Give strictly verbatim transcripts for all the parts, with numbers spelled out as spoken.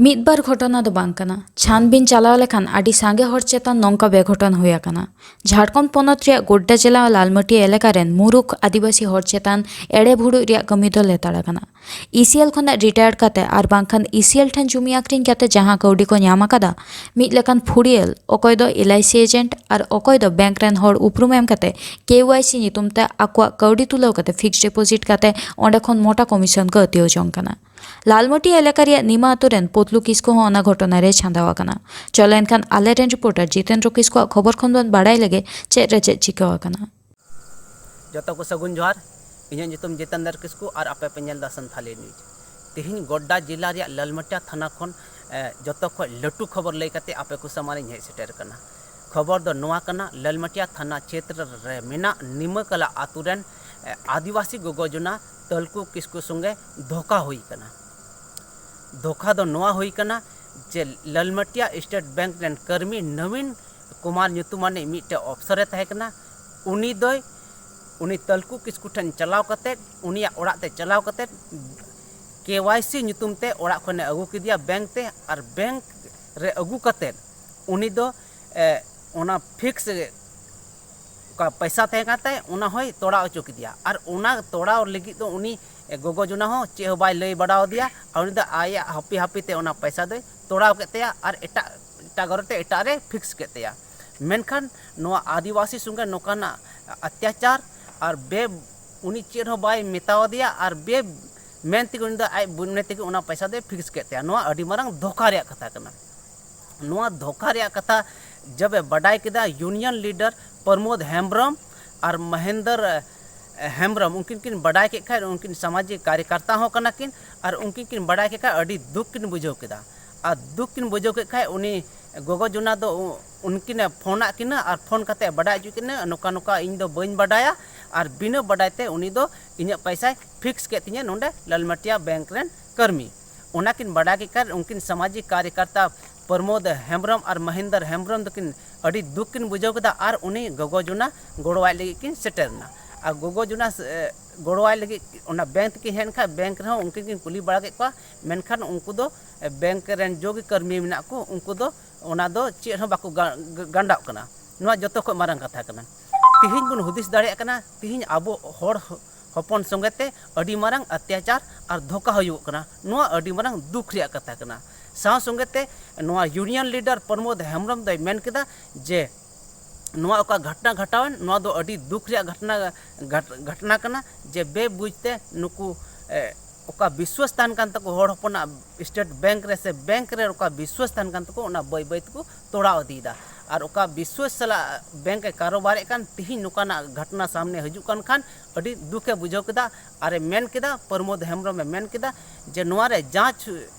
ᱢᱤᱫ ᱵᱟᱨ ᱜᱷᱚᱴᱚᱱᱟ ᱫᱚ ᱵᱟᱝ ᱠᱟᱱᱟ᱾ ᱪᱷᱟᱱᱵᱤᱱ ᱪᱟᱞᱟᱣ ᱞᱮᱠᱷᱟᱱ ᱟᱹᱰᱤ ᱥᱟᱸᱜᱮ ᱦᱚᱲ ᱪᱮᱛᱟᱱ ᱱᱚᱝᱠᱟ ᱵᱮᱜᱷᱚᱴᱚᱱ ᱦᱩᱭ ᱟᱠᱟᱱᱟ᱾ ᱡᱷᱟᱲᱠᱷᱚᱸᱰ ᱯᱚᱱᱚᱛ ᱨᱮᱭᱟᱜ ᱜᱳᱰᱰᱟ ᱡᱮᱞᱟ ᱞᱟᱞᱢᱟᱹᱴᱤᱭᱟ ᱮᱞᱟᱠᱟ ᱨᱮᱱ ᱢᱩᱨᱩᱠᱷ ᱟᱹᱫᱤᱵᱟᱹᱥᱤ ᱦᱚᱲ ᱪᱮᱛᱟᱱ ᱮᱲᱮ ᱵᱷᱩᱲᱩᱡ ᱨᱮᱭᱟᱜ ᱠᱟᱹᱢᱤ ᱫᱚ ᱞᱮᱛᱟᱲ ᱟᱠᱟᱱᱟ᱾ ᱤ ᱥᱤ ᱮᱞ ᱠᱷᱚᱱᱟᱜ ᱨᱤᱴᱟᱭᱟᱨᱰ ᱠᱟᱛᱮ ᱟᱨ ᱵᱟᱝᱠᱷᱟᱱ ᱤ ᱥᱤ ᱮᱞ ᱴᱷᱮᱱ ᱡᱩᱢᱤ ᱟᱠᱷᱨᱤᱧ ᱠᱟᱛᱮ ᱡᱟᱦᱟᱸ ᱠᱟᱹᱣᱰᱤ ᱠᱚ ᱧᱟᱢ ᱟᱠᱟᱫᱟ, ᱢᱤᱫ ᱞᱮᱠᱟᱱ ᱯᱷᱩᱲᱤᱭᱟᱹᱞ, ᱚᱠᱚᱭ ᱫᱚ ᱮᱞ ᱟᱭ ᱥᱤ ᱮᱡᱮᱱᱴ ᱟᱨ ᱚᱠᱚᱭ ᱫᱚ ᱵᱮᱝᱠ ᱨᱮᱱ ᱦᱚᱲ ᱩᱯᱨᱩᱢ ᱮᱢ ᱠᱟᱛᱮ ᱠᱮ ᱣᱟᱭ ᱥᱤ ᱧᱩᱛᱩᱢ ᱛᱮ ᱟᱠᱚᱣᱟᱜ ᱠᱟᱹᱣᱰᱤ ᱛᱩᱞᱟᱹᱣ ᱠᱟᱛᱮ ᱯᱷᱤᱠᱥᱰ ᱰᱤᱯᱚᱡᱤᱴ ᱠᱟᱛᱮ ᱚᱸᱰᱮ ᱠᱷᱚᱱ ᱢᱚᱴᱟ ᱠᱚᱢᱤᱥᱚᱱ ᱠᱚ ᱟᱹᱛᱤᱭᱟᱹᱣ ᱡᱚᱝ ᱠᱟᱱᱟ᱾ ᱞᱟᱞᱢᱟᱹᱴᱤᱭᱟ ᱮᱞᱟᱠᱟ ᱨᱮᱭᱟᱜ ᱱᱤᱢᱟ ᱟᱛᱳ ᱨᱮᱱ ᱯᱩᱛᱞᱩ ᱠᱤᱥᱠᱩ ᱦᱚᱸ ᱚᱱᱟ ᱜᱷᱚᱴᱚᱱᱟ ᱨᱮᱭ ᱪᱷᱟᱸᱫᱟᱣ ᱟᱠᱟᱱᱟ᱾ ᱪᱚᱞᱚ ᱮᱱᱠᱷᱟᱱ ᱟᱞᱮ ᱨᱮᱱ ᱨᱤᱯᱳᱨᱴᱟᱨ ᱡᱤᱛᱮᱱᱫᱨᱚ ᱠᱤᱥᱠᱩᱣᱟᱜ ᱠᱷᱚᱵᱚᱨ ᱠᱷᱚᱱ ᱵᱚᱱ ᱵᱟᱲᱟᱭ ᱞᱮᱜᱮ ᱪᱮᱫ ᱨᱮ ᱪᱮᱫ ᱪᱤᱠᱟᱹᱣ ᱟᱠᱟᱱᱟ᱾ ᱡᱚᱛᱚ ᱠᱚ ᱥᱟᱹᱜᱩᱱ ᱡᱚᱦᱟᱨ᱾ ᱤᱧᱟᱹᱜ ᱧᱩᱛᱩᱢ ᱡᱤᱛᱮᱱᱫᱨᱚ ᱠᱤᱥᱠᱩ ᱟᱨ ᱟᱯᱮ ᱯᱮ ᱧᱮᱞ ᱮᱫᱟ ᱥᱟᱱᱛᱷᱟᱞᱤ ᱱᱤᱭᱩᱡᱽ᱾ ᱛᱮᱦᱮᱧ ᱜᱳᱰᱰᱟ ᱡᱮᱞᱟ ᱨᱮᱭᱟᱜ ᱞᱟᱞᱢᱟᱴᱤᱭᱟ ᱛᱷᱟᱱᱟ ᱠᱷᱚᱱ, ᱮ, ᱡᱚᱛᱚ ᱠᱷᱚᱱ ᱞᱟᱹᱴᱩ ᱠᱷᱚᱵᱚᱨ ᱞᱟᱹᱭ ᱠᱟᱛᱮ ᱟᱯᱮ ᱠᱚ ᱥᱟᱢᱟᱝ ᱤᱧ ᱦᱮᱡ ᱥᱮᱴᱮᱨ ᱟᱠᱟᱱᱟ᱾ ᱠᱷᱚᱵᱚᱨ ᱫᱚ ᱱᱚᱣᱟ ᱠᱟᱱᱟ, ᱞᱟᱞᱢᱟᱴᱤᱭᱟ ᱛᱷᱟᱱᱟ ᱪᱷᱮᱛᱨᱚ ᱨᱮ ᱢᱮᱱᱟᱜ ᱱᱤᱢᱟᱹᱠᱟᱞᱟ ᱟᱛᱳ ᱨᱮᱱ, ᱮ, ᱟᱹᱫᱤᱵᱟᱹᱥᱤ ᱜᱚᱜᱚ ᱡᱚᱱᱟ ᱛᱟᱹᱞᱠᱩ ᱠᱤᱥᱠᱩ ᱥᱚᱸᱜᱮ ᱫᱷᱳᱠᱟ ᱦᱩᱭ ᱟᱠᱟᱱᱟ᱾ ᱫᱷᱳᱠᱟ ᱫᱚ ᱱᱚᱣᱟ ᱦᱩᱭ ᱟᱠᱟᱱᱟ ᱡᱮ ᱞᱟᱞᱢᱟᱴᱤᱭᱟ ᱥᱴᱮᱴ ᱵᱮᱝᱠ ᱨᱮᱱ ᱠᱟᱹᱨᱢᱤ ᱱᱚᱵᱤᱱ ᱠᱩᱢᱟᱨ ᱧᱩᱛᱩᱢᱟᱱᱤᱡ ᱢᱤᱫᱴᱮᱡ ᱚᱯᱥᱚᱨᱮ ᱛᱟᱦᱮᱸ ᱠᱟᱱᱟ᱾ ᱩᱱᱤ ᱫᱚᱭ, ᱩᱱᱤ ᱛᱟᱹᱞᱠᱩ ᱠᱤᱥᱠᱩ ᱴᱷᱮᱱ ᱪᱟᱞᱟᱣ ᱠᱟᱛᱮᱫ, ᱩᱱᱤᱭᱟᱜ ᱚᱲᱟᱜ ᱛᱮ ᱪᱟᱞᱟᱣ ᱠᱟᱛᱮᱫ ᱠᱮ ᱣᱟᱭ ᱥᱤ ᱧᱩᱛᱩᱢ ᱛᱮ ᱚᱲᱟᱜ ᱠᱷᱚᱱᱮ ᱟᱹᱜᱩ ᱠᱮᱫᱮᱭᱟ ᱵᱮᱝᱠ ᱛᱮ, ᱟᱨ ᱵᱮᱝᱠ ᱨᱮ ᱟᱹᱜᱩ ᱠᱟᱛᱮᱫ ᱩᱱᱤ ᱫᱚ, ᱮ, ᱚᱱᱟ ᱯᱷᱤᱠᱥ ᱚᱠᱟ ᱯᱚᱭᱥᱟ ᱛᱟᱦᱮᱸ ᱠᱟᱱ ᱛᱟᱭ, ᱚᱱᱟ ᱦᱚᱸᱭ ᱛᱚᱲᱟᱣ ᱦᱚᱪᱚ ᱠᱮᱫᱮᱭᱟ᱾ ᱟᱨ ᱚᱱᱟ ᱛᱚᱲᱟᱣ ᱞᱟᱹᱜᱤᱫ ᱫᱚ ᱩᱱᱤ ᱜᱚᱜᱚ ᱡᱚᱱᱟ ᱦᱚᱸ ᱪᱮᱫ ᱦᱚᱸ ᱵᱟᱭ ᱞᱟᱹᱭ ᱵᱟᱲᱟ ᱟᱫᱮᱭᱟ᱾ ᱟᱨ ᱩᱱᱤ ᱫᱚ ᱟᱭᱟᱜ ᱦᱟᱹᱯᱤ ᱦᱟᱹᱯᱤ ᱛᱮ ᱚᱱᱟ ᱯᱚᱭᱥᱟ ᱫᱚᱭ ᱛᱚᱲᱟᱣ ᱠᱮᱫ ᱛᱟᱭᱟ ᱟᱨ ᱮᱴᱟᱜ, ᱮᱴᱟᱜ ᱜᱷᱚᱨᱮ ᱛᱮ ᱮᱴᱟᱜ ᱨᱮ ᱯᱷᱤᱠᱥ ᱠᱮᱫ ᱛᱟᱭᱟ᱾ ᱢᱮᱱᱠᱷᱟᱱ ᱱᱚᱣᱟ ᱟᱹᱫᱤᱵᱟᱹᱥᱤ ᱥᱚᱸᱜᱮ ᱱᱚᱝᱠᱟᱱᱟᱜ ᱚᱛᱛᱟᱪᱟᱨ ᱟᱨ ᱵᱮ-, ᱩᱱᱤ ᱪᱮᱫ ᱦᱚᱸ ᱵᱟᱭ ᱢᱮᱛᱟᱣᱟᱫᱮᱭᱟ ᱟᱨ ᱵᱮ-, ᱢᱮᱱ ᱛᱮᱜᱮ ᱩᱱᱤ ᱫᱚ ᱟᱡ ᱢᱚᱱᱮ ᱛᱮᱜᱮ ᱚᱱᱟ ᱯᱚᱭᱥᱟ ᱫᱚᱭ ᱯᱷᱤᱠᱥ ᱠᱮᱫ ᱛᱟᱭᱟ᱾ ᱱᱚᱣᱟ ᱟᱹᱰᱤ ᱢᱟᱨᱟᱝ ᱫᱷᱳᱠᱟ ᱨᱮᱭᱟᱜ ᱠᱟᱛᱷᱟ ᱠᱟᱱᱟ᱾ ᱱᱚᱣᱟ ᱫᱷᱳᱠᱟ ᱨᱮᱭᱟᱜ ᱠᱟᱛᱷᱟ ᱡᱟᱵᱮ ᱵᱟᱰᱟᱭ ᱠᱮᱫᱟ ᱤᱭᱩᱱᱤᱭᱚᱱ ᱞᱤᱰᱟᱨ ᱯᱨᱚᱢᱳᱫ ᱦᱮᱢᱵᱨᱚᱢ ᱟᱨ ᱢᱚᱦᱮᱱᱫᱚᱨ, ᱮ, ᱦᱮᱢᱵᱨᱚᱢ, ᱩᱱᱠᱤᱱ ᱠᱤᱱ ᱵᱟᱰᱟᱭ ᱠᱮᱫ ᱠᱷᱟᱡ, ᱩᱱᱠᱤᱱ ᱥᱟᱢᱟᱡᱤᱠ ᱠᱟᱨᱭᱚᱠᱟᱨᱛᱟ ᱦᱚᱸ ᱠᱟᱱᱟ ᱠᱤᱱ, ᱟᱨ ᱩᱱᱠᱤᱱ ᱠᱤᱱ ᱵᱟᱰᱟᱭ ᱠᱮᱫ ᱠᱷᱟᱡ ᱟᱹᱰᱤ ᱫᱩᱠ ᱠᱤᱱ ᱵᱩᱡᱷᱟᱹᱣ ᱠᱮᱫᱟ᱾ ᱟᱨ ᱫᱩᱠ ᱠᱤᱱ ᱵᱩᱡᱷᱟᱹᱣ ᱠᱮᱫ ᱠᱷᱟᱡ ᱩᱱᱤ ᱜᱚᱜᱚ ᱡᱚᱱᱟ ᱫᱚ ᱩ-, ᱩᱱᱠᱤᱱᱮ ᱯᱷᱳᱱᱟᱫ ᱠᱤᱱᱟᱹ ᱟᱨ ᱯᱷᱳᱱ ᱠᱟᱛᱮ ᱵᱟᱰᱟᱭ ᱦᱚᱪᱚ ᱠᱤᱱᱟᱹ, ᱱᱚᱝᱠᱟ ᱱᱚᱝᱠᱟ ᱤᱧ ᱫᱚ ᱵᱟᱹᱧ ᱵᱟᱰᱟᱭᱟ, ᱟᱨ ᱵᱤᱱᱟᱹ ᱵᱟᱰᱟᱭ ᱛᱮ ᱩᱱᱤ ᱫᱚ ᱤᱧᱟᱹᱜ ᱯᱚᱭᱥᱟᱭ ᱯᱷᱤᱠᱥ ᱠᱮᱫ ᱛᱤᱧᱟᱹ ᱱᱚᱰᱮ ᱞᱟᱞᱢᱟᱴᱤᱭᱟ ᱵᱮᱝᱠ ᱨᱮᱱ ᱠᱟᱹᱨᱢᱤ᱾ ᱚᱱᱟ ᱠᱤᱱ ᱵᱟᱰᱟᱭ ᱠᱮᱫ ᱠᱷᱟᱱ ᱩᱱᱠᱤᱱ ᱥᱟᱢᱟᱡᱤᱠ ᱠᱟᱨᱭᱚᱠᱟᱨᱛᱟ ᱯᱨᱚᱢᱳᱫ ᱦᱮᱢᱵᱨᱚᱢ ᱟᱨ ᱢᱚᱦᱮᱱᱫᱚᱨ ᱦᱮᱢᱵᱨᱚᱢ ᱫᱚᱠᱤᱱ ᱟᱹᱰᱤ ᱫᱩᱠ ᱠᱤᱱ ᱵᱩᱡᱷᱟᱹᱣ ᱠᱮᱫᱟ ᱟᱨ ᱩᱱᱤ ᱜᱚᱜᱚ ᱡᱚᱱᱟ ᱜᱚᱲᱚᱣᱟᱭ ᱞᱟᱹᱜᱤᱫ ᱠᱤᱱ ᱥᱮᱴᱮᱨ ᱮᱱᱟ᱾ ᱟᱨ ᱜᱚᱜᱚ ᱡᱚᱱᱟ ᱥᱮ, ᱮ, ᱜᱚᱲᱚᱣᱟᱭ ᱞᱟᱹᱜᱤᱫ ᱚᱱᱟ ᱵᱮᱝᱠ ᱛᱮᱠᱤᱱ ᱦᱮᱡ ᱮᱱ ᱠᱷᱟᱱ, ᱵᱮᱝᱠ ᱨᱮᱦᱚᱸ ᱩᱱᱠᱤᱱ ᱠᱤᱱ ᱠᱩᱞᱤ ᱵᱟᱲᱟ ᱠᱮᱫ ᱠᱚᱣᱟ, ᱢᱮᱱᱠᱷᱟᱱ ᱩᱱᱠᱩ ᱫᱚ, ᱮ, ᱵᱮᱝᱠ ᱨᱮᱱ ᱡᱚᱜᱮ ᱠᱟᱹᱢᱤ ᱢᱮᱱᱟᱜ ᱠᱚ, ᱩᱱᱠᱩ ᱫᱚ ᱚᱱᱟ ᱫᱚ ᱪᱮᱫ ᱦᱚᱸ ᱵᱟᱠᱚ ᱜᱟ-, ᱜᱟ-, ᱜᱟᱸᱰᱟᱜ ᱠᱟᱱᱟ᱾ ᱱᱚᱣᱟ ᱡᱚᱛᱚ ᱠᱷᱚᱱ ᱢᱟᱨᱟᱝ ᱠᱟᱛᱷᱟ ᱠᱟᱱᱟ᱾ ᱛᱤᱦᱤᱧ ᱵᱚᱱ ᱦᱩᱫᱤᱥ ᱫᱟᱲᱮᱭᱟᱜ ᱠᱟᱱᱟ, ᱛᱤᱦᱤᱧ ᱟᱵᱚ ᱦᱚᱲ ᱦᱚᱯᱚᱱ ᱥᱚᱸᱜᱮ ᱛᱮ ᱟᱹᱰᱤ ᱢᱟᱨᱟᱝ ᱚᱛᱛᱟᱪᱟᱨ ᱟᱨ ᱫᱷᱳᱠᱟ ᱦᱩᱭᱩᱜ ᱠᱟᱱᱟ᱾ ᱱᱚᱣᱟ ᱟᱹᱰᱤ ᱢᱟᱨᱟᱝ ᱫᱩᱠ ᱨᱮᱭᱟᱜ ᱠᱟᱛᱷᱟ ᱠᱟᱱᱟ᱾ ᱥᱟᱶ ᱥᱚᱸᱜᱮ ᱛᱮ ᱱᱚᱣᱟ ᱤᱭᱩᱱᱤᱭᱚᱱ ᱞᱤᱰᱟᱨ ᱯᱨᱚᱢᱳᱫ ᱦᱮᱢᱵᱨᱚᱢ ᱫᱚᱭ ᱢᱮᱱ ᱠᱮᱫᱟ ᱡᱮ ᱱᱚᱣᱟ ᱚᱠᱟ ᱜᱷᱚᱴᱱᱟ ᱜᱷᱚᱴᱟᱣᱮᱱ, ᱱᱚᱣᱟ ᱫᱚ ᱟᱹᱰᱤ ᱫᱩᱠ ᱨᱮᱭᱟᱜ ᱜᱷᱚᱴᱱᱟ, ᱜᱷᱟᱴ-, ᱜᱷᱚᱴᱱᱟ ᱠᱟᱱᱟ ᱡᱮ ᱵᱮᱵᱩᱡᱽ ᱛᱮ ᱱᱩᱠᱩ, ᱮ, ᱚᱠᱟ ᱵᱤᱥᱣᱟᱥ ᱛᱟᱦᱮᱱ ᱠᱟᱱ ᱛᱟᱠᱚ ᱦᱚᱲ ᱦᱚᱯᱚᱱᱟᱜ ᱥᱴᱮᱴ ᱵᱮᱝᱠ ᱨᱮ ᱥᱮ ᱵᱮᱝᱠ ᱨᱮ ᱚᱠᱟ ᱵᱤᱥᱣᱟᱥ ᱛᱟᱦᱮᱱ ᱠᱟᱱ ᱛᱟᱠᱚ, ᱚᱱᱟ ᱵᱟᱹᱭ ᱵᱟᱹᱭ ᱛᱮᱠᱚ ᱛᱚᱲᱟᱣ ᱤᱫᱤᱭᱮᱫᱟ᱾ ᱟᱨ ᱚᱠᱟ ᱵᱤᱥᱣᱟᱥ ᱥᱟᱞᱟᱜ ᱵᱮᱝᱠ ᱮ ᱠᱟᱨᱚᱵᱟᱨᱮᱫ ᱠᱟᱱ, ᱛᱤᱦᱤᱧ ᱱᱚᱝᱠᱟᱱᱟᱜ ᱜᱷᱚᱴᱱᱟ ᱥᱟᱢᱱᱮ ᱦᱤᱡᱩᱜ ᱠᱟᱱ ᱠᱷᱟᱱ ᱟᱹᱰᱤ ᱫᱩᱠ ᱮ ᱵᱩᱡᱷᱟᱹᱣ ᱠᱮᱫᱟ᱾ ᱟᱨ ᱮ ᱢᱮᱱ ᱠᱮᱫᱟ, ᱯᱨᱚᱢᱳᱫ ᱦᱮᱢᱵᱨᱚᱢ ᱮ ᱢᱮᱱ ᱠᱮᱫᱟ ᱡᱮ ᱱᱚᱣᱟ ᱨᱮ ᱡᱟᱸᱪ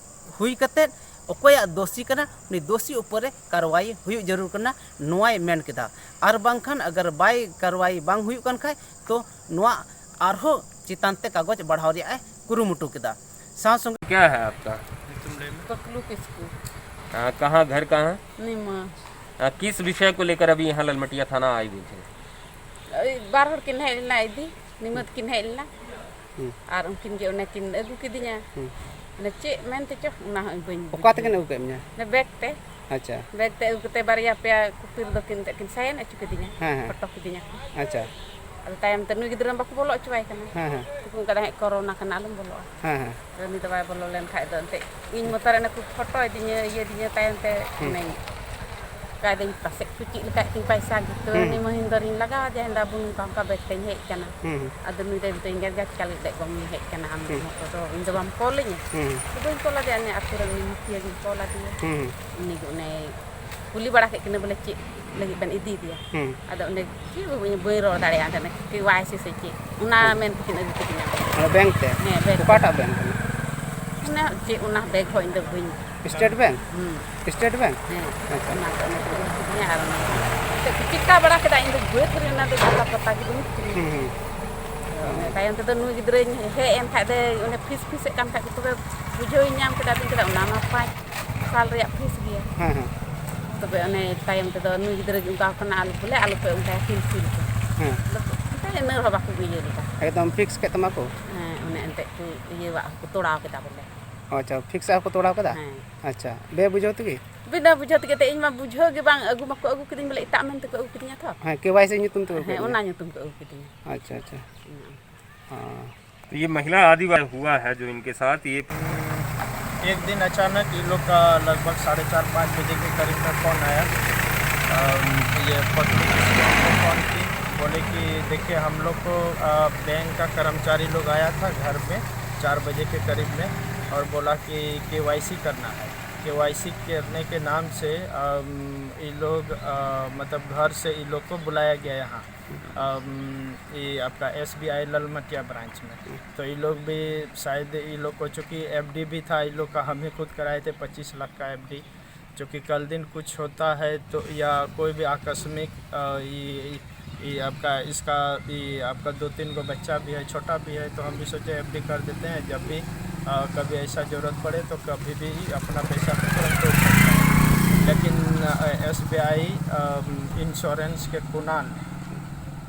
ᱦᱩᱭ ᱠᱟᱛᱮᱫ ᱚᱠᱚᱭᱟᱜ ᱫᱳᱥᱤ ᱠᱟᱱᱟ, ᱩᱱᱤ ᱫᱳᱥᱤ ᱩᱯᱚᱨ ᱨᱮ ᱠᱟᱨᱣᱟᱭ ᱦᱩᱭᱩᱜ ᱡᱟᱹᱨᱩᱲ ᱠᱟᱱᱟ, ᱱᱚᱣᱟᱭ ᱢᱮᱱ ᱠᱮᱫᱟ᱾ ᱟᱨ ᱵᱟᱝᱠᱷᱟᱱ ᱟᱜᱟᱨ ᱵᱟᱭ ᱠᱟᱨᱣᱟᱭ ᱵᱟᱝ ᱦᱩᱭᱩᱜ ᱠᱟᱱ ᱠᱷᱟᱡ, ᱛᱚ ᱱᱚᱣᱟ ᱟᱨᱦᱚᱸ ᱪᱮᱛᱟᱱ ᱛᱮ ᱠᱟᱜᱚᱡᱽ ᱵᱟᱲᱦᱟᱣ ᱨᱮᱭᱟᱜ ᱮ ᱠᱩᱨᱩᱢᱩᱴᱩ ᱠᱮᱫᱟ᱾ ᱥᱟᱶ ᱥᱚᱸᱜᱮ क्या है आपका? ᱯᱟᱠᱞᱩ ᱠᱤᱥᱠᱩ᱾ हाँ, कहाँ, घर कहाँ? ᱱᱤᱢᱟ᱾ हाँ, किस विषय को लेकर अभी यहाँ ललमटिया थाना आई हुई थी? ᱳᱭ ᱵᱟᱨ ᱦᱚᱲ ᱠᱤᱱ ᱦᱮᱡ ᱞᱮᱱᱟ ᱤᱫᱤ, ᱱᱤᱢᱟ ᱛᱟᱹᱠᱤᱱ ᱦᱮᱡ ᱞᱮᱱᱟ᱾ ᱦᱩᱸ᱾ ᱟᱨ ᱩᱱᱠᱤᱱ ᱜᱮ ᱚᱱᱮ ᱠᱤᱱ ᱟᱹᱜᱩ ᱠᱤᱫᱤᱧᱟ᱾ ᱦᱩᱸ᱾ ᱚᱱᱮ ᱪᱮᱫ ᱢᱮᱱ ᱛᱮᱪᱚ, ᱚᱱᱟ ᱦᱚᱸ ᱤᱧ ᱵᱟᱹᱧ ᱚᱠᱟ ᱛᱮᱠᱤᱱ ᱟᱹᱜᱩ ᱠᱮᱫ ᱢᱮᱭᱟ? ᱚᱱᱮ ᱵᱮᱜᱽ ᱛᱮ᱾ ᱟᱪᱪᱷᱟ᱾ ᱵᱮᱜᱽ ᱛᱮ ᱟᱹᱜᱩ ᱠᱟᱛᱮ ᱵᱟᱨᱭᱟ ᱯᱮᱭᱟ ᱠᱩᱯᱤ ᱨᱮᱫᱚ ᱠᱤᱱ ᱮᱱᱛᱮᱫ ᱠᱤᱱ ᱥᱟᱭᱮᱱ ᱦᱚᱪᱚ ᱠᱤᱫᱤᱧᱟ᱾ ᱦᱮᱸ, ᱦᱮᱸ᱾ ᱯᱷᱳᱴᱳ ᱠᱤᱫᱤᱧᱟ ᱠᱚ᱾ ᱟᱪᱪᱷᱟ᱾ ᱟᱫᱚ ᱛᱟᱭᱚᱢ ᱛᱮ ᱱᱩᱭ ᱜᱤᱫᱽᱨᱟᱹ ᱵᱟᱠᱚ ᱵᱚᱞᱚ ᱦᱚᱪᱚᱣᱟᱭ ᱠᱟᱱᱟ᱾ ᱦᱮᱸ, ᱦᱮᱸ᱾ ᱩᱱᱠᱩ ᱚᱱᱠᱟ ᱫᱚ ᱦᱮᱸ ᱠᱳᱨᱳᱱᱟ ᱠᱟᱱᱟ, ᱟᱞᱚᱢ ᱵᱚᱞᱚᱜᱼᱟ᱾ ᱦᱮᱸ, ᱦᱮᱸ᱾ ᱟᱫᱚ ᱩᱱᱤ ᱫᱚ ᱵᱟᱭ ᱵᱚᱞᱚ ᱞᱮᱱ ᱠᱷᱟᱡ ᱫᱚ ᱮᱱᱛᱮᱫ ᱤᱧ ᱢᱚᱛᱚ ᱨᱮ ᱚᱱᱮ ᱠᱚ ᱯᱷᱳᱴᱳ ᱤᱫᱤᱧᱟ, ᱤᱭᱟᱹ ᱤᱫᱤᱧᱟ, ᱛᱟᱭᱚᱢ ᱛᱮ ᱦᱩᱸ᱾ ᱚᱱᱮᱧ ᱚᱱᱠᱟᱭ ᱫᱟᱹᱧ ᱯᱟᱥᱮᱡ ᱠᱚ ᱪᱮᱫ ᱞᱮᱠᱟᱭᱮᱫ ᱛᱤᱧ ᱯᱚᱭᱥᱟ ᱜᱮ᱾ ᱛᱚ ᱦᱩᱸ᱾ ᱩᱱᱤ ᱢᱚᱦᱤᱱᱫᱚᱨᱤᱧ ᱞᱟᱜᱟᱣ ᱟᱫᱮᱭᱟ, ᱢᱮᱱᱫᱟ, "ᱵᱟᱹᱵᱩ, ᱱᱚᱝᱠᱟ ᱚᱱᱠᱟ ᱵᱮᱜᱽ ᱛᱮᱧ ᱦᱮᱡ ᱠᱟᱱᱟ᱾" ᱦᱩᱸ, ᱦᱩᱸ᱾ ᱟᱫᱚ ᱱᱩᱭ ᱫᱚᱭ ᱢᱮᱛᱟᱹᱧ ᱠᱟᱱ ᱜᱮᱭᱟ, "ᱪᱤᱠᱟ ᱞᱟᱹᱜᱤᱫ ᱫᱮᱡ ᱵᱟᱢ ᱦᱮᱡ ᱠᱟᱱᱟ ᱟᱢ ᱫᱚ?" ᱦᱩᱸ᱾ ᱢᱚᱛᱚ ᱫᱚ ᱤᱧ ᱫᱚ ᱵᱟᱢ ᱠᱚᱞ ᱟᱹᱧᱟ? ᱦᱩᱸ᱾ ᱟᱫᱚ ᱵᱟᱹᱧ ᱠᱚᱞ ᱟᱫᱮᱭᱟ, ᱩᱱᱤ ᱟᱹᱛᱩ ᱨᱮᱱ ᱩᱱᱤ ᱢᱩᱠᱷᱤᱭᱟᱹ ᱜᱤᱧ ᱠᱚᱞ ᱟᱫᱮᱭᱟ᱾ ᱦᱩᱸ, ᱦᱩᱸ᱾ ᱩᱱᱤ ᱜᱮ ᱚᱱᱮ ᱠᱩᱞᱤ ᱵᱟᱲᱟ ᱠᱮᱫ ᱠᱤᱱᱟᱹ ᱵᱚᱞᱮ ᱪᱮᱫ ᱞᱟᱹᱜᱤᱫ ᱵᱮᱱ ᱤᱫᱤᱭᱮᱫᱮᱭᱟ? ᱦᱩᱸ᱾ ᱟᱫᱚ ᱚᱸᱰᱮ ᱪᱮᱫ ᱦᱚᱸ ᱵᱟᱹᱧ, ᱵᱟᱹᱧ ᱨᱚᱲ ᱫᱟᱲᱮᱭᱟᱜᱼᱟ, ᱚᱸᱰᱮ ᱠᱮ ᱣᱟᱭ ᱥᱤ ᱥᱮ ᱪᱮᱫ, ᱚᱱᱟ ᱦᱩᱸ᱾ ᱢᱮᱱ ᱛᱮᱠᱤᱱ ᱟᱹᱜᱩ ᱠᱤᱫᱤᱧᱟ᱾ ᱚᱱᱟ ᱵᱮᱝᱠ ᱛᱮ? ᱦᱮᱸ, ᱵᱮᱝᱠ ᱛᱮ᱾ ᱚᱠᱟᱴᱟᱜ ᱵᱮᱝᱠ ᱠᱟᱱᱟ? ᱚᱱᱟ ᱪᱮᱫ, ᱚᱱᱟ ᱵᱮᱝᱠ ᱦᱚᱸ ᱤᱧ ᱫᱚ ᱵᱟᱹᱧ ᱥᱴᱮᱴ ᱵᱮᱝᱠ? ᱦᱩᱸ᱾ State bank? ᱦᱮᱸ, ᱟᱪᱪᱷᱟ᱾ ᱚᱱᱟ ᱠᱚ, ᱚᱱᱟ ᱠᱚ ᱤᱫᱤ ᱠᱤᱫᱤᱧᱟ ᱟᱨ ᱚᱱᱟ ᱪᱮᱫ ᱠᱚ ᱪᱤᱠᱟ ᱵᱟᱲᱟ ᱠᱮᱫᱟ, ᱤᱧ ᱫᱚ ᱵᱟᱹᱫᱽ ᱨᱮ ᱚᱱᱟ ᱫᱚ ᱡᱟᱦᱟᱸ ᱯᱟᱛᱟ ᱜᱮ ᱵᱟᱹᱧ ᱠᱤᱨᱤᱧ᱾ ᱦᱩᱸ, ᱦᱩᱸ᱾ ᱟᱫᱚ ᱚᱱᱮ ᱛᱟᱭᱚᱢ ᱛᱮᱫᱚ ᱱᱩᱭ ᱜᱤᱫᱽᱨᱟᱹᱧ ᱦᱮᱡ ᱮᱱ ᱠᱷᱟᱡ ᱫᱚ, ᱚᱱᱮ ᱯᱷᱤᱥ ᱯᱷᱤᱥᱮᱫ ᱠᱟᱱ ᱠᱷᱟᱡ ᱫᱚ, ᱛᱚᱵᱮ ᱵᱩᱡᱷᱟᱹᱣᱤᱧ ᱧᱟᱢ ᱠᱮᱫᱟ, ᱟᱫᱚᱧ ᱠᱮᱫᱟ, ᱚᱱᱟ ᱢᱟ ᱯᱟᱸᱪ ᱥᱟᱞ ᱨᱮᱭᱟᱜ ᱯᱷᱤᱥ ᱜᱮᱭᱟ᱾ ᱦᱮᱸ, ᱦᱮᱸ᱾ ᱛᱚᱵᱮ ᱚᱱᱮ ᱛᱟᱭᱚᱢ ᱛᱮᱫᱚ ᱱᱩᱭ ᱜᱤᱫᱽᱨᱟᱹ ᱜᱮ ᱚᱱᱠᱟ ᱠᱟᱱᱟ, ᱟᱞᱚ ᱵᱚᱞᱮ, ᱟᱞᱚ ᱯᱮ ᱚᱱᱠᱟᱭᱟ, ᱠᱮᱱᱥᱮᱞ ᱯᱮ᱾ ᱦᱮᱸ᱾ ᱟᱫᱚ ᱚᱱᱠᱟ ᱤᱱᱟᱹ ᱨᱮᱦᱚᱸ ᱵᱟᱠᱚ ᱤᱭᱟᱹ ᱞᱮᱫᱟ᱾ ᱮᱠᱫᱚᱢ fix ᱠᱮᱫ ᱛᱟᱢᱟ ᱠᱚ? ᱦᱮᱸ, ᱚᱱᱮ ᱮᱱᱛᱮᱫ ᱠᱚ ᱤᱭᱟᱹᱣᱟᱜ ᱦᱚᱸᱠᱚ ᱛᱚᱲᱟᱣ ᱠᱮᱫᱟ ᱵᱚᱞᱮ᱾ ᱟᱪᱪᱷᱟ, fix ᱟᱜ ᱦᱚᱸᱠᱚ ᱛᱚᱲᱟᱣ ᱠᱮᱫᱟ? ᱦᱮᱸ᱾ ᱟᱪᱪᱷᱟ, ᱵᱮ ᱵᱩᱡᱷᱟᱹᱣ ᱛᱮᱜᱮ? ᱵᱤᱱᱟᱹ ᱵᱩᱡᱷᱟᱹᱣ ᱛᱮᱜᱮ, ᱮᱱᱛᱮᱫ ᱤᱧ ᱢᱟ ᱵᱩᱡᱷᱟᱹᱣ ᱜᱮ ᱵᱟᱝ, ᱟᱹᱜᱩ ᱢᱟᱠᱚ ᱟᱹᱜᱩ ᱠᱤᱫᱤᱧ ᱵᱚᱞᱮ, ᱮᱴᱟᱜ ᱢᱮᱱ ᱛᱮᱠᱚ ᱟᱹᱜᱩ ᱠᱤᱫᱤᱧᱟ ᱛᱚ᱾ ᱦᱮᱸ, KYC ᱧᱩᱛᱩᱢ ᱛᱮᱠᱚ ᱟᱹᱜᱩ ᱦᱮᱸ, ᱠᱤᱫᱤᱧᱟ᱾ ᱚᱱᱟ ᱧᱩᱛᱩᱢ ᱠᱚ ᱟᱹᱜᱩ ᱠᱤᱫᱤᱧᱟ᱾ ᱟᱪᱪᱷᱟ, ᱟᱪᱪᱷᱟ᱾ ᱦᱮᱸ᱾ ᱦᱮᱸ᱾ तो ये महिला आदिवासी हुआ है जो इनके साथ ये एक दिन अचानक इन लोग का लगभग साढ़े चार, पाँच बजे के करीब में फ़ोन आया। अम, ये पत्नी किसी को हमको फ़ोन की, बोले कि देखिए, हम लोग को, अ, बैंक का कर्मचारी लोग आया था घर में चार बजे के करीब में और बोला कि केवाईसी करना है। केवाईसी करने के नाम से, अम, ये लोग, अ, मतलब घर से ये लोग को बुलाया गया यहाँ। अम, ये आपका एसबीआई ललमटिया ब्रांच में। तो ये लोग भी शायद, ये लोग को, चूँकि एफडी भी था, ये लोग का हम ही खुद कराए थे पच्चीस लाख का एफडी। चूँकि कल दिन कुछ होता है तो, या कोई भी आकस्मिक, अ, ये, ये आपका, इसका, ये आपका दो तीन गो बच्चा भी है, छोटा भी है, तो हम भी सोचे एफडी कर देते हैं, जब भी, अ, कभी ऐसा ज़रूरत पड़े तो कभी भी अपना पैसा को तुरंत उठा सकते हैं। लेकिन, अ, एसबीआई, अम, इंश्योरेंस के कुणाल,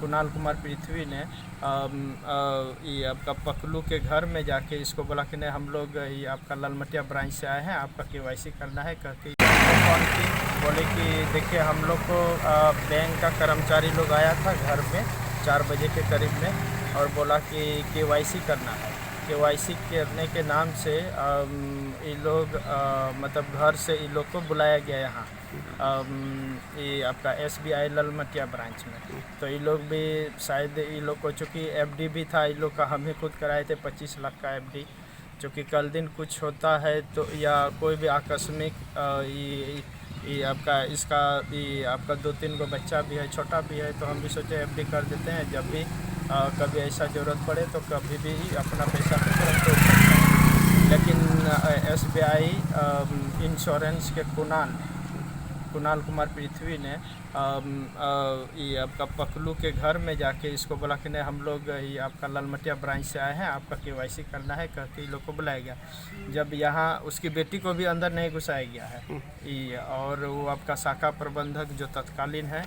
कुणाल कुमार पृथ्वी ने, अम, अ, ये आपका पकलू के घर में जाके इसको बोला कि नहीं, हम लोग ये आपका ललमटिया ब्रांच से आए हैं, आपका केवाईसी करना है, कह के इसको कॉल की, बोले कि देखिए, हम लोग को, अ, बैंक का कर्मचारी लोग आया था घर में चार बजे के करीब में और बोला कि केवाईसी करना है। केवाईसी करने के नाम से, अम, ये लोग, अ, मतलब घर से ये लोग को बुलाया गया यहाँ। अम, ये आपका एसबीआई ललमटिया ब्रांच में। तो ये लोग भी शायद, ये लोग को, चूँकि एफडी भी था, ये लोग का हम ही खुद कराए थे पच्चीस लाख का एफडी। चूँकि कल दिन कुछ होता है तो, या कोई भी आकस्मिक, अ, ये, ये आपका, इसका, ये आपका दो तीन गो बच्चा भी है, छोटा भी है, तो हम भी सोचे एफडी कर देते हैं, जब भी, अ, कभी ऐसा ज़रूरत पड़े तो कभी भी अपना पैसा को तुरंत उठा सकते हैं। लेकिन, अ, एसबीआई, अम, इंश्योरेंस के कुणाल, कुणाल कुमार पृथ्वी ने अम, अ, ये आपका पकलू के घर में जाके इसको बोला कि नहीं, हम लोग ये आपका ललमटिया ब्रांच से आए हैं, आपका केवाईसी करना है, कह के ये लोग को बुलाया गया। जब यहाँ उसकी बेटी को भी अंदर नहीं घुसाया गया है। ये, और वो आपका शाखा प्रबंधक जो तत्कालीन है,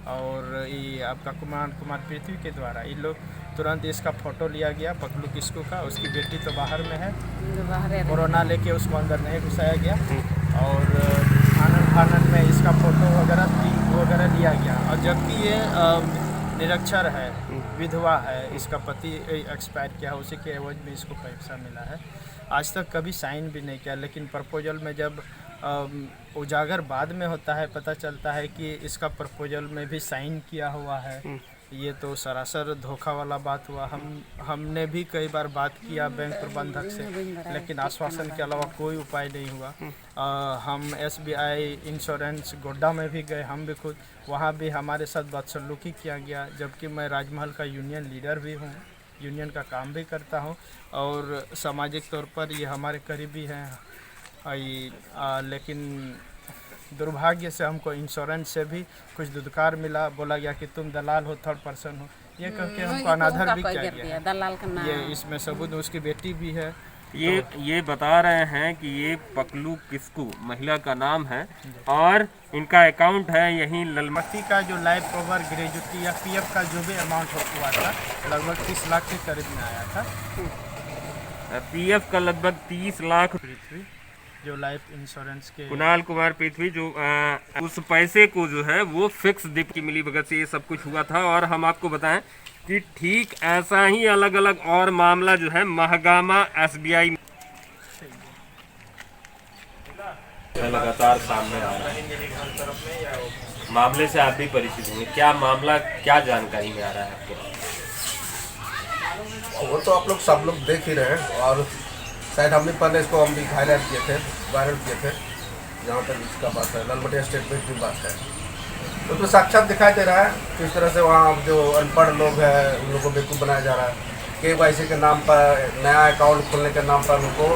और ये आपका कुमार कुमार पृथ्वी के द्वारा इन लोग तुरंत इसका फोटो लिया गया पकलू किस्कू का। उसकी बेटी तो बाहर में है, जो बाहर है। कोरोना लेके उसको अंदर नहीं घुसाया गया। और आनन फानन में इसका फोटो वगैरह, क्लिप वगैरह लिया गया। और जबकि ये अ, निरक्षर है, विधवा है, इसका पति एक्सपायर किया है, उसी के एवज में इसको पैसा मिला है। आज तक कभी साइन भी नहीं किया, लेकिन प्रपोजल में जब अम, उजागर बाद में होता है, पता चलता है कि इसका प्रपोजल में भी साइन किया हुआ है। ये तो सरासर धोखा वाला बात हुआ। हम हमने भी कई बार बात किया बैंक प्रबंधक से, लेकिन आश्वासन के अलावा कोई उपाय नहीं हुआ। अ, हम एसबीआई इंश्योरेंस गोड्डा में भी गए, हम भी खुद, वहाँ भी हमारे साथ बदसलूकी किया गया, जबकि मैं राजमहल का यूनियन लीडर भी हूँ, यूनियन का काम भी करता हूँ और सामाजिक तौर पर ये हमारे करीबी हैं। आ, ये, आ, लेकिन दुर्भाग्य से हमको इंश्योरेंस से भी कुछ दुदकार मिला, बोला गया कि तुम दलाल हो, थर्ड पर्सन हो, ये कह के हमको अनादर भी किया गया है। दलाल का नाम। ये इसमें सबूत, उसकी बेटी भी है। ये ये बता रहे हैं कि ये पकलू किस्कू महिला का नाम है और इनका अकाउंट है यहीं ललमट पति का जो लाइफ कवर, ग्रेजुटी या पीएफ का जो भी अमाउंट हुआ था, लगभग तीस लाख के करीब में आया था। पीएफ का लगभग तीस लाख। पृथ्वी जो लाइफ इंश्योरेंस के कुणाल कुमार पृथ्वी जो अ, उस पैसे को जो है वो फिक्स डिप की मिली भगत से ये सब कुछ हुआ था। और हम आपको बताएं कि ठीक ऐसा ही अलग अलग और मामला जो है महागामा एसबीआई लगातार सामने आ रहा है। मामले से आप भी परिचित होंगे, क्या मामला, क्या जानकारी में आ रहा है आपके पास? वो तो आप लोग सब लोग देख ही रहे हैं और शायद हम भी पहले इसको हम भी हाईलाइट किए थे, वायरल किए थे। जहाँ तक इसका बात है, ललमटिया स्टेटमेंट की बात है, तो उसमें साक्षात दिखाई दे रहा है किस तरह से वहाँ जो अनपढ़ लोग हैं उन लोगों को बेवकूफ़ बनाया जा रहा है। केवाईसी के नाम पर, नया अकाउंट खोलने के नाम पर उनको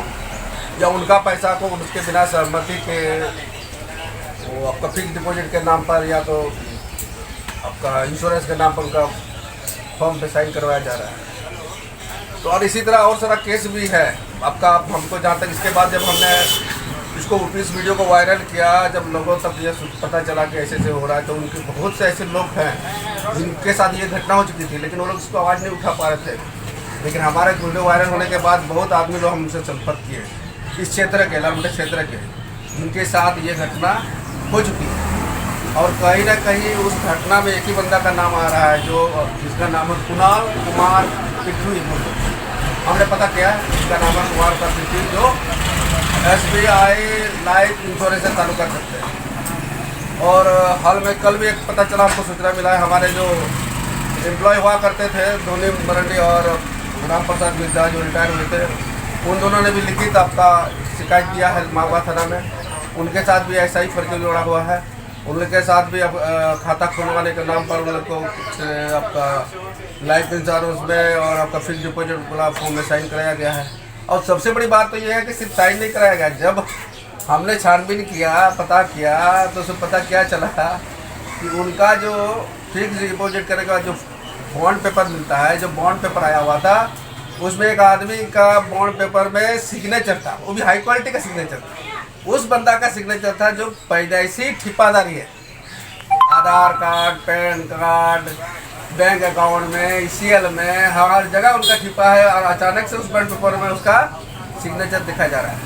या उनका पैसा को उसके बिना सहमति के वो आपका फिक्स डिपॉजिट के नाम पर या तो आपका इंश्योरेंस के नाम पर उनका फॉर्म पे साइन करवाया जा रहा है। तो और इसी तरह और सारा केस भी है आपका। आप हमको जहाँ तक, इसके बाद जब हमने इसको, इस वीडियो को वायरल किया, जब लोगों तक ये सु- पता चला कि ऐसे ऐसे हो रहा है, तो उनके बहुत से ऐसे लोग हैं जिनके साथ ये घटना हो चुकी थी, लेकिन वो लोग इसको आवाज़ नहीं उठा पा रहे थे। लेकिन हमारा वीडियो वायरल होने के बाद बहुत आदमी लोग हमसे संपर्क किए इस क्षेत्र के, लालमटिया क्षेत्र के, जिनके साथ ये घटना हो चुकी है। और कहीं ना कहीं उस घटना में एक ही बंदा का नाम आ रहा है, जो, जिसका नाम है कुणाल कुमार पृथ्वी। हमने पता किया, इसका नाम है कुमार का पृथ्वी, जो S B I life insurance से ताल्लुका रखते हैं। और हाल में कल भी एक पता चला, हमको सूचना मिला है, हमारे जो एम्प्लॉय हुआ करते थे, धोनी मरंडी और राम प्रसाद मिश्रा, जो रिटायर हुए थे, उन दोनों ने भी लिखित आपका शिकायत दिया है मावा थाना में। उनके साथ भी ऐसा ही फर्जी जोड़ा हुआ है। उनके साथ भी आप, अ, खाता खुलवाने के नाम पर उन लोग को कुछ, अ, आपका लाइफ इंश्योरेंस में और आपका फिक्स डिपॉजिट वाला फॉर्म में साइन कराया गया है। और सबसे बड़ी बात तो ये है कि सिर्फ साइन नहीं कराया गया, जब हमने छानबीन किया, पता किया, तो उसमें पता क्या चला कि उनका जो फिक्स डिपॉजिट करने के बाद जो बॉन्ड पेपर मिलता है, जो बॉन्ड पेपर आया हुआ था, उसमें एक आदमी का बॉन्ड पेपर में सिग्नेचर था, वो भी हाई क्वालिटी का सिग्नेचर था। उस बंदा का सिग्नेचर था जो पैदाइशी ठिपादारी है। Aadhaar card, PAN card, bank account में, ई सी एल में, हर जगह उनका ठिपा है और अचानक से उस बॉन्ड पेपर में उसका सिग्नेचर दिखाया जा रहा है।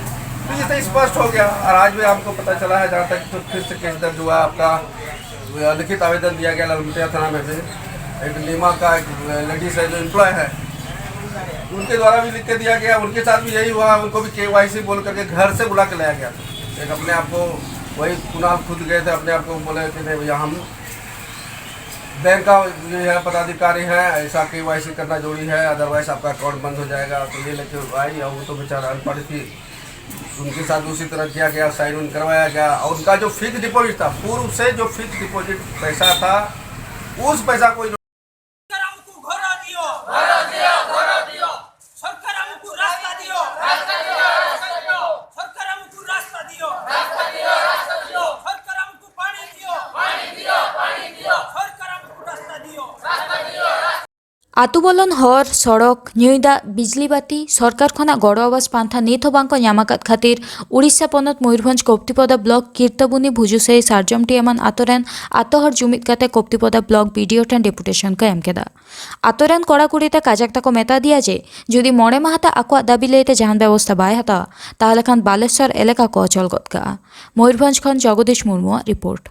तो ये तो स्पष्ट हो गया। और आज भी आपको पता चला है, जहाँ तक तो फिर से केस दर्ज हुआ आपका, लिखित आवेदन दिया गया लालमटिया थाना में भी। एक नीमा का एक लेडीज है जो एम्प्लॉय है, उनके द्वारा भी लिख के दिया गया। उनके साथ भी यही हुआ, उनको भी के वाई सी बोल करके घर से बुला के लाया गया। एक अपने आप को वही कुणाल खुद गए थे, अपने आप को बोले कि नहीं भैया, हम बैंक का जो है पदाधिकारी है, ऐसा के वाई सी करना जरूरी है, अदरवाइज आपका अकाउंट बंद हो जाएगा। तो ये लेके आई और वो तो बेचारा अनपढ़ थी, उनके साथ उसी तरह किया गया, साइन उन करवाया गया। और उनका जो फिक्स डिपॉजिट था, पूर्व से जो फिक्स डिपॉजिट पैसा था, उस पैसा को ᱟᱹᱛᱩ ᱵᱚᱞᱚᱱ ᱦᱚᱨ, ᱥᱚᱲᱚᱠ, ᱧᱩᱭ ᱫᱟᱜ, ᱵᱤᱡᱽᱞᱤ ᱵᱟᱹᱛᱤ, ᱥᱚᱨᱠᱟᱨ ᱠᱷᱚᱱᱟᱜ ᱜᱚᱲᱚ ᱟᱵᱟᱥ ᱯᱟᱱᱛᱷᱟ ᱱᱤᱛ ᱦᱚᱸ ᱵᱟᱝ ᱠᱚ ᱧᱟᱢ ᱟᱠᱟᱫ ᱠᱷᱟᱹᱛᱤᱨ ᱩᱲᱤᱥᱥᱟ ᱯᱚᱱᱚᱛ ᱢᱚᱭᱩᱨᱵᱷᱚᱸᱡᱽ ᱠᱚᱯᱛᱤᱯᱚᱫᱟ ᱵᱞᱚᱠ ᱠᱤᱨᱛᱟᱵᱩᱱᱤ ᱵᱷᱩᱡᱩᱥᱟᱹᱭ ᱥᱟᱨᱡᱚᱢ ᱴᱤ ᱮᱢᱟᱱ ᱟᱛᱳ ᱨᱮᱱ ᱟᱛᱳ ᱦᱚᱲ ᱡᱩᱢᱤᱫ ᱠᱟᱛᱮ ᱠᱚᱯᱛᱤᱯᱚᱫᱟ ᱵᱞᱚᱠ ᱵᱤᱰᱤᱳ ᱴᱷᱮᱱ ᱰᱮᱯᱩᱴᱮᱥᱚᱱ ᱠᱚ ᱮᱢ ᱠᱮᱫᱟ᱾ ᱟᱛᱳ ᱨᱮᱱ ᱠᱚᱲᱟ ᱠᱩᱲᱤ ᱛᱮ ᱠᱟᱡᱟᱠ ᱛᱟᱠᱚ ᱢᱮᱛᱟ ᱫᱮᱭᱟ ᱡᱮ ᱡᱩᱫᱤ ᱢᱚᱬᱮ ᱢᱟᱦᱟ ᱛᱮ ᱟᱠᱚᱣᱟᱜ ᱫᱟᱹᱵᱤ ᱞᱟᱹᱭᱛᱮ ᱡᱟᱦᱟᱱ ᱵᱮᱵᱚᱥᱛᱷᱟ ᱵᱟᱭ ᱦᱟᱛᱟᱣᱟ, ᱛᱟᱦᱚᱞᱮ ᱠᱷᱟᱱ ᱵᱟᱞᱮᱥᱚᱨ ᱮᱞᱟᱠᱟ ᱠᱚ ᱚᱪᱚᱞ ᱜᱚᱫ ᱠᱟᱜᱼᱟ᱾ ᱢᱚᱭᱩᱨᱵᱷᱚᱸᱡᱽ ᱠᱷᱚᱱ ᱡᱚᱜᱚᱫᱤᱥ ᱢᱩᱨᱢᱩᱣᱟᱜ ᱨᱤᱯᱳᱨᱴ᱾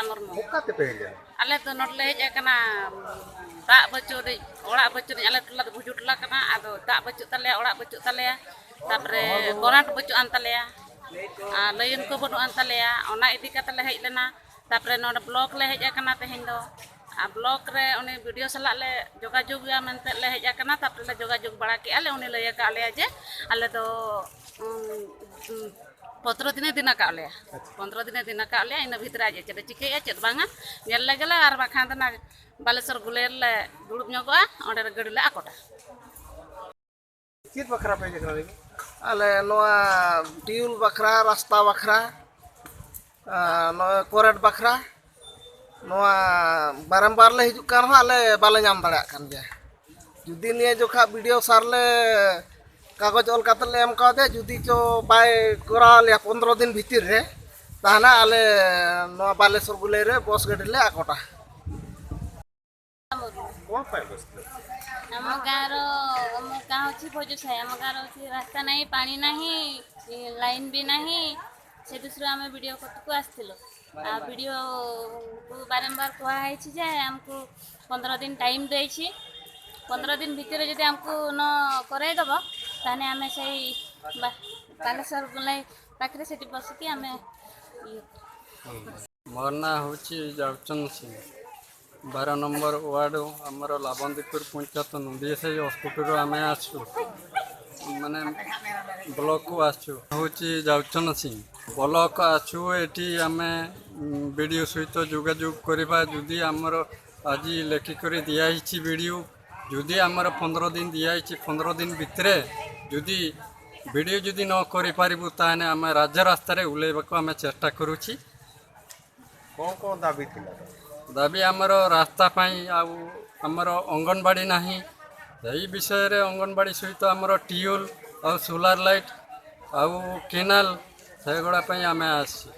ᱢᱩᱨᱢᱩ᱾ ᱚᱠᱟ ᱛᱮᱯᱮ ᱦᱮᱡ ᱞᱮᱱᱟ? ᱟᱞᱮ ᱫᱚ ᱱᱚᱰᱮ ᱞᱮ ᱦᱮᱡ ᱟᱠᱟᱱᱟ, ᱫᱟᱜ ᱵᱟᱹᱪᱩᱜ ᱟᱹᱱᱤᱡ, ᱚᱲᱟᱜ ᱵᱟᱹᱪᱩᱜ ᱟᱹᱱᱤᱡ, ᱟᱞᱮ ᱴᱚᱞᱟ ᱫᱚ ᱵᱷᱩᱡᱩ ᱴᱚᱞᱟ ᱠᱟᱱᱟ, ᱟᱫᱚ ᱫᱟᱜ ᱵᱟᱹᱪᱩᱜ ᱛᱟᱞᱮᱭᱟ, ᱚᱲᱟᱜ ᱵᱟᱹᱪᱩᱜ ᱛᱟᱞᱮᱭᱟ, ᱛᱟᱯᱚᱨᱮ ᱠᱚᱨᱮᱱᱴ ᱵᱟᱹᱪᱩᱜ ᱟᱱ ᱛᱟᱞᱮᱭᱟ, ᱟᱨ ᱞᱟᱭᱤᱱ ᱠᱚ ᱵᱟᱹᱱᱩᱜ ᱟᱱ ᱛᱟᱞᱮᱭᱟ, ᱚᱱᱟ ᱤᱫᱤ ᱠᱟᱛᱮ ᱞᱮ ᱦᱮᱡ ᱞᱮᱱᱟ᱾ ᱛᱟᱯᱚᱨᱮ ᱱᱚᱰᱮ ᱵᱞᱚᱠ ᱞᱮ ᱦᱮᱡ ᱟᱠᱟᱱᱟ ᱛᱮᱦᱮᱧ ᱫᱚ, ᱟᱨ ᱵᱞᱚᱠ ᱨᱮ ᱩᱱᱤ ᱵᱤ ᱰᱤ ᱳ ᱥᱟᱞᱟᱜ ᱞᱮ ᱡᱳᱜᱟᱡᱳᱜᱽ ᱮᱭᱟ ᱢᱮᱱᱛᱮ ᱞᱮ ᱦᱮᱡ ᱟᱠᱟᱱᱟ᱾ ᱛᱟᱯᱚᱨᱮ ᱞᱮ ᱡᱳᱜᱟᱡᱳᱜᱽ ᱵᱟᱲᱟ ᱠᱮᱜᱼᱟ ᱞᱮ, ᱩᱱᱤ ᱞᱟᱹᱭ ᱟᱠᱟᱫ ᱞᱮᱭᱟ ᱡᱮ ᱟᱞᱮ ᱫᱚ, ᱩᱸ, ᱩᱸ, ᱯᱚᱱᱫᱽᱨᱚ ᱫᱤᱱᱮ ᱫᱤᱱ ᱟᱠᱟᱫ ᱞᱮᱭᱟ᱾ ᱟᱪᱪᱷᱟ᱾ ᱯᱚᱱᱫᱽᱨᱚ ᱫᱤᱱᱮ ᱫᱤᱱ ᱟᱠᱟᱫ ᱞᱮᱭᱟ, ᱤᱱᱟᱹ ᱵᱷᱤᱛᱨᱤ ᱟᱡ ᱪᱮᱫ ᱮ ᱪᱤᱠᱟᱹᱭᱮᱫᱼᱟ ᱪᱮᱫ ᱵᱟᱝᱟ ᱧᱮᱞ ᱞᱮᱜᱮ ᱞᱮ, ᱟᱨ ᱵᱟᱠᱷᱟᱱ ᱫᱚ ᱚᱱᱟ ᱵᱟᱞᱮᱥᱚᱨ ᱜᱩᱞᱟᱹᱭ ᱨᱮᱞᱮ ᱫᱩᱲᱩᱵ ᱧᱚᱜᱚᱜᱼᱟ, ᱚᱸᱰᱮ ᱨᱮ ᱜᱟᱹᱰᱤ ᱞᱮ ᱟᱠᱚᱴᱟ᱾ ᱪᱮᱫ ᱵᱟᱠᱷᱨᱟ ᱯᱮ ᱦᱮᱡ ᱟᱠᱟᱱᱟ ᱞᱟᱹᱭ ᱵᱤᱱ? ᱟᱞᱮ ᱱᱚᱣᱟ ᱴᱤᱭᱩᱞ ᱵᱟᱠᱷᱨᱟ, ᱨᱟᱥᱛᱟ ᱵᱟᱠᱷᱨᱟ, ᱟᱨ ᱱᱚᱜᱼᱚᱭ ᱠᱚᱨᱮᱱᱴ ᱵᱟᱠᱷᱨᱟ, ᱱᱚᱣᱟ ᱵᱟᱨᱚᱢᱵᱟᱨ ᱞᱮ ᱦᱤᱡᱩᱜ ᱠᱟᱱ ᱨᱮᱦᱚᱸ ᱟᱞᱮ ᱵᱟᱞᱮ ᱧᱟᱢ ᱫᱟᱲᱮᱭᱟᱜ ᱠᱟᱱ ᱜᱮᱭᱟ᱾ ᱡᱩᱫᱤ ᱱᱤᱭᱟᱹ ᱡᱚᱠᱷᱟ ᱵᱤ ᱰᱤ ᱳ ᱥᱟᱨ ᱞᱮ ᱠᱟᱜᱚᱡᱽ ᱚᱞ ᱠᱟᱛᱮ ᱞᱮ ᱮᱢ ᱠᱟᱣᱫᱮᱭᱟ, ᱡᱩᱫᱤ ᱪᱚ ᱵᱟᱭ ᱠᱚᱨᱟᱣ ᱞᱮᱭᱟ ᱯᱚᱱᱫᱽᱨᱚ ᱫᱤᱱ ᱵᱷᱤᱛᱤᱨ ᱨᱮ, ᱛᱟᱦᱚᱞᱮ ᱟᱞᱮ ᱱᱚᱣᱟ ᱵᱟᱞᱮᱥᱚᱨ ᱜᱩᱞᱟᱹᱭ ᱨᱮ ᱵᱚᱥ ᱜᱟᱹᱰᱤ ᱞᱮ ᱟᱠᱚᱴᱟ᱾ କଣ ପାଇଁ ବସିଥିଲେ? ଆମ ଗାଁର, ଆମ ଗାଁ ହେଉଛି ଭୋଜସାହି। ଆମ ଗାଁର ହେଉଛି ରାସ୍ତା ନାହିଁ, ପାଣି ନାହିଁ, ଲାଇନ୍ ବି ନାହିଁ। ସେ ଦୃଷ୍ଟିରୁ ଆମେ ବି ଡି ଓ କତିକୁ ଆସିଥିଲୁ। ଆଉ ବି ଡି ଓକୁ ବାରମ୍ବାର କୁହାହେଇଛି ଯେ ଆମକୁ ପନ୍ଦର ଦିନ ଟାଇମ୍ ଦେଇଛି। ପନ୍ଦର ଦିନ ଭିତରେ ଯଦି ଆମକୁ ନ କରେଇଦେବ, ତାହେଲେ ଆମେ ସେଇ ବା-, ବାଲେଶ୍ୱର ଗୋଲାଇ ପାଖରେ ସେଠି ବସିକି ଆମେ ଇଏ। ମୋ ନାଁ ହେଉଛି ଯାଉଚନ୍ଦ ସିଂ। ବାର ନମ୍ବର ୱାର୍ଡ, ଆମର ଲାବନ୍ଦୀପୁର ପଞ୍ଚାୟତ ନୁନ୍ଦିଆ ସାହି ହସ୍ପିଟାଲରୁ ଆମେ ଆସୁ, ମାନେ ବ୍ଲକକୁ ଆସୁ। ହେଉଛି ଯାଉଚନ୍ଦ ସିଂ। ବ୍ଲକ ଆସୁ, ଏଠି ଆମେ, ଉଁ, ବି ଡି ଓ ସହିତ ଯୋଗାଯୋଗ କରିବା। ଯଦି ଆମର ଆଜି ଲେଖିକରି ଦିଆହେଇଛି ବି ଡି ଓ, ଯଦି ଆମର ପନ୍ଦର ଦିନ ଦିଆହେଇଛି, ପନ୍ଦର ଦିନ ଭିତରେ ଯଦି ବି ଡି ଓ ଯଦି ନ କରିପାରିବୁ, ତାହେଲେ ଆମେ ରାଜରାସ୍ତାରେ ଓହ୍ଲେଇବାକୁ ଆମେ ଚେଷ୍ଟା କରୁଛି। କ'ଣ କ'ଣ ଦାବି ଥିଲା? ଦାବି ଆମର ରାସ୍ତା ପାଇଁ, ଆଉ ଆମର ଅଙ୍ଗନବାଡ଼ି ନାହିଁ। ଏହି ବିଷୟରେ ଅଙ୍ଗନବାଡ଼ି ସହିତ ଆମର ଟ୍ୟୁବ୍ ଆଉ ସୋଲାର ଲାଇଟ୍ ଆଉ କେନାଲ, ସେଗୁଡ଼ା ପାଇଁ ଆମେ ଆସିଛୁ।